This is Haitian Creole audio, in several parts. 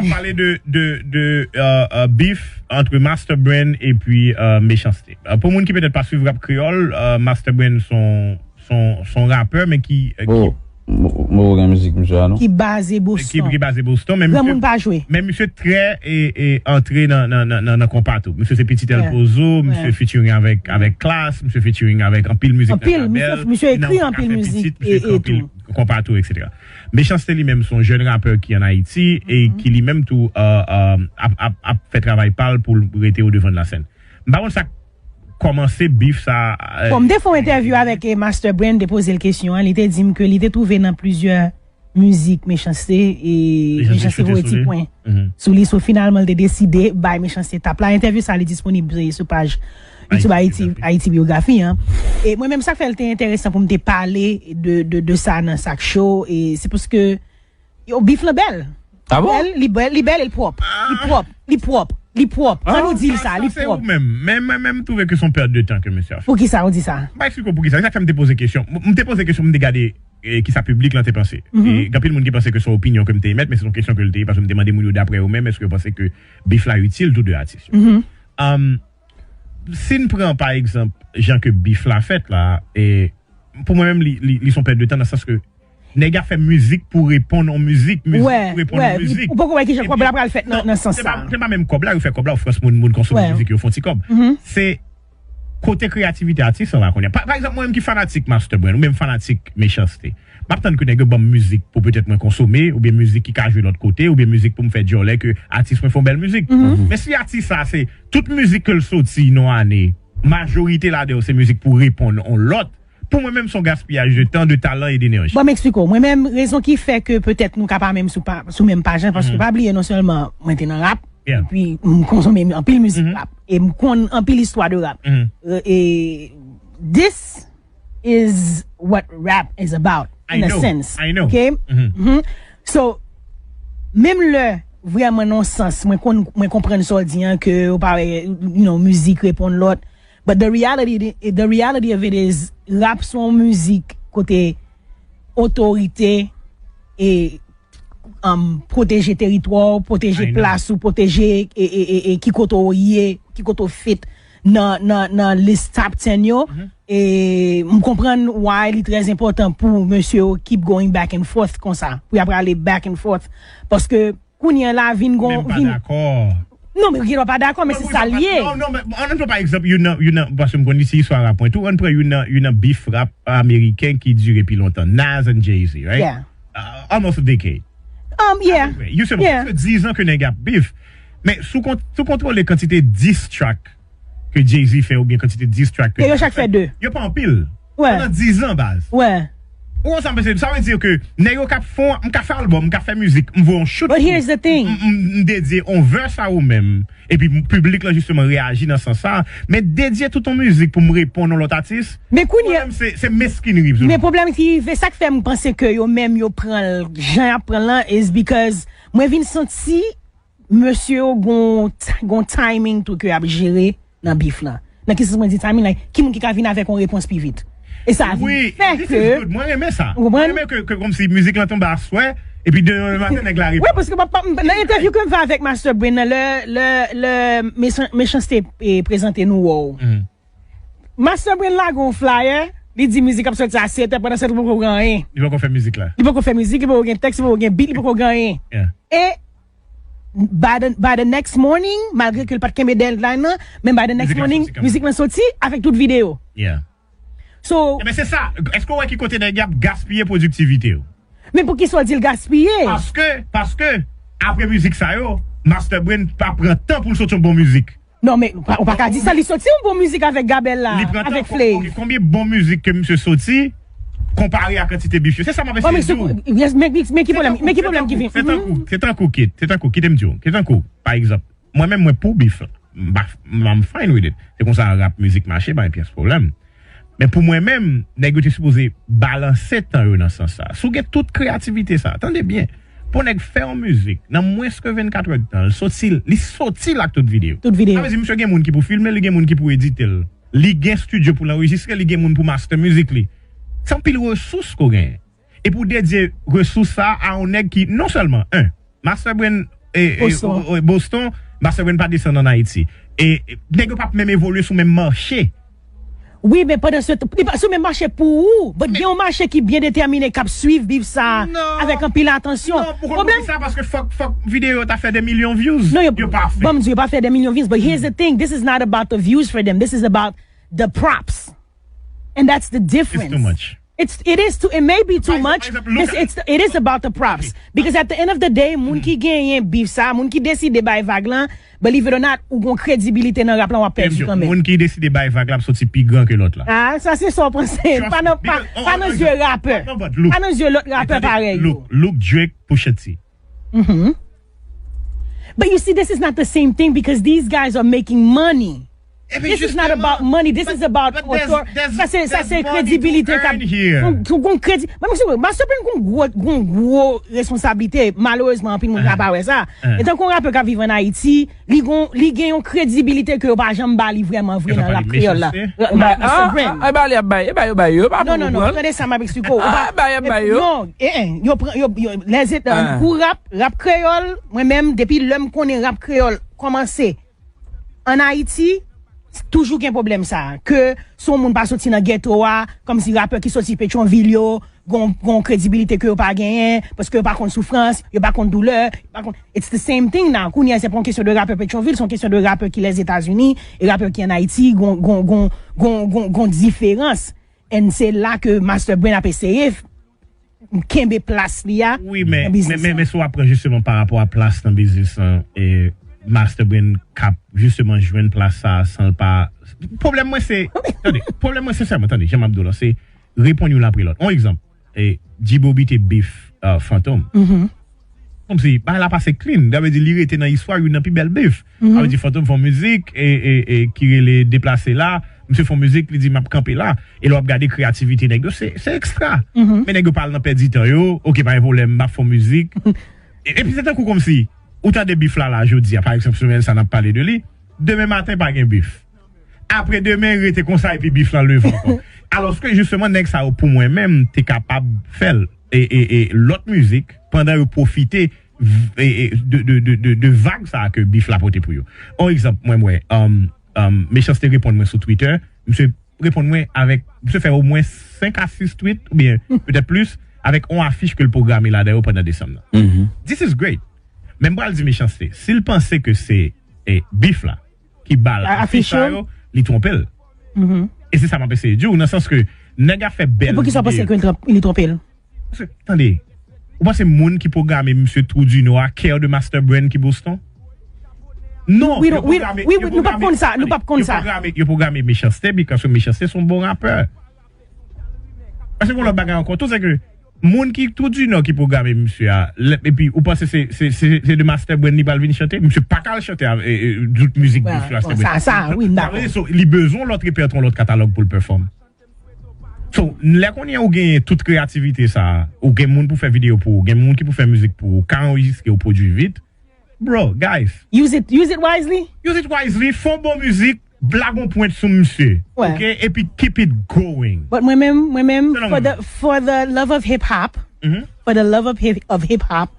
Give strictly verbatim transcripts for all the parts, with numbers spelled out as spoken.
Pale de, de, de euh, euh, beef entre Master Brain epi euh, Mechans-T. Euh, pou moun ki petèt pa swiv rap kreyòl, euh, Master Brain son son son rapè men ki euh, ki Oh, mo mo gen mizik misye a non. Ki baze ki, Boston. Ki baze Boston, men Gran misye, moun pa jwe. Men misye trè e, e antre nan, nan, nan, nan, nan konpa tou. Misye se pitit El Yeah. Pozo, misye Yeah. featuring avèk avèk Klass, misye featuring avèk anpil mizik Anpil, nan misye- Gabèl. misye Li nan ekri ka anpil fè mizik pitit, e- misye ekri e anpil tou. Konpa tou, et cetera. Mechans-T li menm se yon jèn rapè ki an Ayiti e ki li menm tou euh, euh, ap, ap, ap fè travay pa l pou l rete o devan de la sèn. M pa konn sa k kòmanse beef sa. euh, Bon, m te fè yon entèvyou avèk eh, Master Brain, m te poze l kesyon an, li te di m ke li te twouve nan plizyè mizik Mechans-T e Mechans-T Mechans-T choute voye sou ti li. pwen Mhm. sou li, so finalman li te deside bay Mechans-T tap la. Entèvyou sa li disponib eh, sou paj YouTube Haïti Haïti, Haïti Biographie an. E mwen menm sa k fè l te enteresan pou m te pale de, de, de sa nan sa k cho, e se paske yo beef lan bèl. Ah bon? Bèl, li bèl, li bèl, e l pwòp. Li pwòp, li pwòp, li pwòp. An nou di l sa, li Se pwòp. ou menm. Men men men m twouve ke se yon pèt de tan ke misye a fè. Pou ki sa ou di sa? M pa eksplike w pou ki sa. Se sa k fè m te poze kesyon. M te poze kesyon, m te gade eh, ki sa piblik lan te panse. E gen anpil moun ki panse ke se yon opinyon ke m te emèt, men se yon kesyon ke l te ye, paske m te mande moun yo daprè yo menm, èske yo panse ke beef la itil tou de atis yo. Um, si n pran pa egzanp jan ke beef la fèt la, e pou mwen menm li, li, li se yon pèt de tan nan sans ke nèg ap fè mizik pou reponn on mizik, mizik Wè, pou reponn wè, on mizik. ou poko wè ki jan kòb la pral fèt nan, nan sans Se sa. pa, se pa menm kòb la, yo fè kòb la, of course, moun, moun konsome Wè. mizik, yo fè yon ti kòb. Se kote kreyativite atis lan la kounye a. Pa, pa egzanp, mwen menm ki fanatik Master Brain, ou menm fanatik Mechans-T. M ap tann ke nèg yo ban m mizik pou petèt mwen konsome, oubyen mizik ki ka jwe lòt kote, oubyen mizik pou m fè djòlè ke atis mwen fè yon bèl mizik. Men si atis sa, se tout mizik ke l soti nan ane, majorite ladan yo se mizik pou reponn on lòt, pou mwen menm se yon gaspiyaj de tan, de talan e denèji. Bon, m eksplike w. Mwen menm, rezon ki fè ke petèt nou ka pa menm sou, pa, sou menm paj lan, paske pa bliye non sèlman mwen te nan rap, Yeah. epi m konsome anpil mizik rap, e m konn anpil istwa de rap. E this is what rap is about, I in a know, sense. I know. Ok? Mhm. So, menm lè, vrèman, nan sans, mwen, konn, mwen konprann sa w di an, ke ou pa wè, you know, mizik reponn lòt. But the reality, the reality of it is, rap se yon mizik kote otorite e um, pwoteje teritwa w, pwoteje I know. Plas ou, pwoteje e, e, e, e ki kote w ye, ki kote w fit nan, nan, nan lis top ten yo. E m konprann why li trè enpòtan pou mesye yo keep going back and forth konsa. Pou y ap prale back and forth. Paske kounye a la vin gon. Menm pa Vin, dakò. Non, men gen dwa pa dakò, men se sa l ye. Non, non, men an menm tan, pa egzanp, youn nan, youn nan, paske m konn li se istwa rap mwen tou, ann pran youn nan, youn nan beef rap ameriken ki dire pi lontan, Nas and Jay-Z, right? Yeah. Uh, almost a decade. Um, yeah. You said Yeah. Se diz an ke nèg ap beef. Men sou kont, sou kontwole kantite diss track ke Jay-Z fè oubyen kantite diss track ke Ke yo chak fè de. Yo pa anpil. Wè. Pandan diz an, baz. Wè. Ou konn sa m panse? Sa vle di ke nèg yo k ap fè, m ka fè albòm, m ka fè mizik, m voye yon shoot. But here's the thing. M, m, m dedye yon verse a ou menm. Epi m, piblik la jisteman reyaji nan sans sa. Men dedye tout yon mizik pou m reponn yon lòt atis. Men kounye Mwen menm se, se meskinri. Men pwoblèm ki rive, sa k fè m panse ke yo menm yo pran l, jan y ap pran l lan, is because mwen vin santi mesye yo gon, gon timing tou ke y ap jere nan beef lan. Nan ki sans mwen di timing, like, ki moun ki ka vin avèk yon repons pi vit. E sa vin Wi, fè this ke is good. Mwen renmen sa. Ou konprann? Mwen renmen ke, ke kòmsi mizik lan tonbe aswè, epi demen maten nèg la Wi, reponn. Paske pa, pa, nan entèvyou ke m fè avèk Master Brain nan, lè, lè, lè Mechan- Mechanste e prezante nou Wow. Master Brain lage yon flyer, li di mizik ap soti a sèt è, pandan sèt è li poko gen anyen. Li poko fè mizik la. Li poko fè mizik, li poko gen tèks, li poko gen beat, li poko gen anyen. Yeah. E by the, by the next morning, malgre ke l pa t kenbe deadline nan, men by the next Mizik la morning, soti kanmenm. Mizik lan soti avèk tout videyo. Yeah. So, Ebyen se sa. Èske w wè ki kote nèg y ap gaspiye pwodiktivite yo? Men poukisa w di l gaspiye? Paske, paske, apre mizik sa yo, Master Brain pa pran tan pou l soti yon bon mizik. Non, men ou pa, ou pa ka di sa, li soti yon bon mizik avèk Gabèl la, Li pran tan avèk pou Flav. Ok, konbyen bon mizik ke misye soti konpare a kantite beef yo? Se sa m ap Bon, men eseye se, di w. yes, men, men, men ki pwoblèm, men ki pwoblèm ki vin? Se tankou, se tankou, se tankou, kit, se tankou, kite m di w, se tankou, pa egzanp, mwen menm mwen pou beef, m pa, m, I'm fine with it. Se konsa rap mizik mache, pa gen pyès pwoblèm. Men pou mwen menm, nèg yo te sipoze balanse tan yo nan sans sa. Si w gen tout kreyativite sa, tande byen. Pou nèg fè yon mizik, nan mwens ke vennkat è de tan, l soti, li soti l ak tout videyo. Tout videyo. Sa vle di, misye gen moun ki pou filme l, li gen moun ki pou edite l. Li gen estidyo pou l anrejistre, li gen moun pou master mizik li. Se anpil resous ke w genyen. E pou dedye resous sa a yon nèg ki, non sèlman, en, Master Brain e, e, Boston. O, o, Boston, Master Brain pa desann ann Ayiti. E, e, nèg yo p ap menm evolye sou menm mache. Wi, men pandan se tan, li pa sou menm mache pou ou. But gen yon mache ki byen detèmine, k ap swiv bif sa avèk anpil atansyon. Non, pou konn sa, paske fòk, fòk videyo ta fè de milyon views. Non, yo, yo pa fè. Bon, m di, yo pa fè de milyon views, but here's the thing, this is not about the views for them, this is about the props. And that's the difference. It's too much. It's, it is too, it may be too much. It's, it's, it is about the props. Because at the end of the day, moun ki genyen bif sa, moun ki deside bay vag lan, believe it or not, ou gon kredibilite nan rap lan, w ap pèdi kanmenm. Moun ki deside bay vag la ap soti pi gran ke lòt la. Ah, sa se sa w panse. Pa nan, pa, pa nan zye rapè. Pa nan zye lòt rapè parèy yo. Look, look Drake, Pusha T. Mm-hmm. But you see, this is not the same thing because these guys are making money. This is not about money. This is about author-, sa se, sa se kredibilite k ap, gon, gon kredi-, mwen, mwen, Master Brain gon gwo, gon gwo responsablite. Malerezman, anpil moun ka pa wè sa. Men tankou yon rapè k ap viv ann Ayiti, li gon, li gen yon kredibilite ke yo pa janm ba li vrèman vre nan rap kreyòl la. Master Brain. E ba li ap bay, e ba yo bay yo, e pa pou ou pran. Non, non, non, tande sa m ap eksplike w. E ba y ap bay yo. Non, eh, eh, yo pran, yo, yo, lèzit, pou rap, rap kreyòl, mwen menm, depi lè m konnen rap kreyòl kòmanse, ann Ayiti, toujou gen pwoblèm sa a, ke si yon moun pa soti nan geto a, kòmsi rapè ki soti Petyonvil yo, gon, gon kredibilite ke yo pa genyen, paske yo pa konn soufrans, yo pa konn doulè, yo pa konn, it's the same thing now. Kounye a, se pa yon kesyon de rapè Petyonvil, se yon kesyon de rapè ki Lèzetazini, e rapè ki ann Ayiti, gon, gon, gon, gon, gon, gon diferans. And se la ke Master Brain ap eseye kenbe plas li a nan biznis lan. Wi, men, men, men, men si w ap pran jisteman pa rapò a plas nan biznis lan, e Master Brain k ap jisteman jwenn plas sa a san l pa, pwoblèm mwen se, tande, pwoblèm mwen sensèman, tande, jan m ap di w lan, se reponn youn apre lòt. On egzanp, e G-Bo bite bif, uh, Fantom. Kòmsi bagay la pase clean. Sa vle di li rete nan istwa youn nan pi bèl bif. Sa vle di Fantom fè yon mizik e, e, e ki rele Deplase la. Misye fè yon mizik, li di, "M ap kanpe la." E lè w ap gade kreyativite nèg yo, se, se ekstra. Men nèg yo pa al nan pèdi tan yo. "Oke, pa gen pwoblèm, m ap fè yon mizik." E, epi se tankou kòmsi, ou tande bif la, la, jodi a, pa egzanp, semèn sa n ap pale de li. Demen maten, pa gen bif. Apre demen, rete konsa, epi bif lan leve ankò. Alòske, jisteman, nèg sa yo, pou mwen menm, te kapab fè l. E, e, e lòt mizik, pandan yo pwofite v-, e, e, de, de, de, de, de vag sa a ke bif la pote pou yo. On egzanp, mwen, mwen, um, um, Mechanste reponn mwen sou Twitter, misye reponn mwen avèk, misye fè omwen senk a sis tweet, oubyen petèt plis, avèk on afich ke l pwograme ladan yo pandan desanm nan. This is great. Men m pral di Mechanste, si l panse ke se, e, bif la ki ba l afich sa yo, li twonpe l. E se sa m ap eseye di w, nan sans ke nèg ap fè bèl videyo. E poukisa w panse ke li twonp-, li twonpe l? Paske, tande, ou panse moun ki pwograme misye Trou du Nord a care de Master Brain ki Boston? Non, yo pwograme, yo pwograme, yo pwograme Mechanste because Mechanste se yon bon rapè. Paske yon lòt bagay ankò, tout se ke moun ki Trou du Nord ki pwograme misye a, lè, epi ou panse se, se, se, se de Master Brain li pral vin chante, misye pa ka al chante a, e, e, tout mizik bif Master Brain. Sa, sa, wi, m dakò. Sa vle di, so, li bezwen yon lòt repètwa, yon lòt katalòg pou l pèfòm. So, lè kounye a ou genyen tout kreyativite sa a, ou gen moun pou fè videyo pou ou, gen moun ki pou fè mizik pou ou, ka anrejistre ou pwodui vit, bro, guys. Use it, use it wisely. Use it wisely, fè yon bon mizik, lage yon pwent sou misye. Oke? Epi keep it going. But mwen menm, mwen menm, for the, for the love of hip hop, for the love of hip, of hip hop,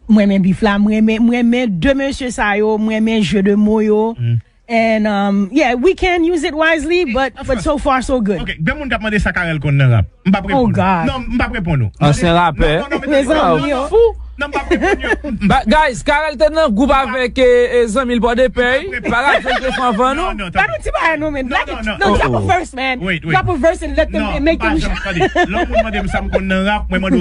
mwen renmen bif la, mwen renmen, mwen renmen de mesye sa yo, mwen renmen jeu de mots yo. And, um, yeah, we can use it wisely, but, but so far, so good. Ok, gen moun k ap mande sa Carel konn nan rap. M p ap reponn ou. Oh, God. Non, m p ap reponn ou. Ansyen rapè. Non, non, non, mezanmi, yo. Non, m p ap reponn yo. Guys, Carel te nan gwoup avèk, eh, eh, zanmi l Pòdepè. Pa rapè l te fè anvan nou. Non, non, tande. Ba nou ti bagay nou, men. Drop a verse, man. Drop a verse and let them make the music. Non, m pa janm, tande. Lè yon moun mande m sa m konn nan rap, mwen mande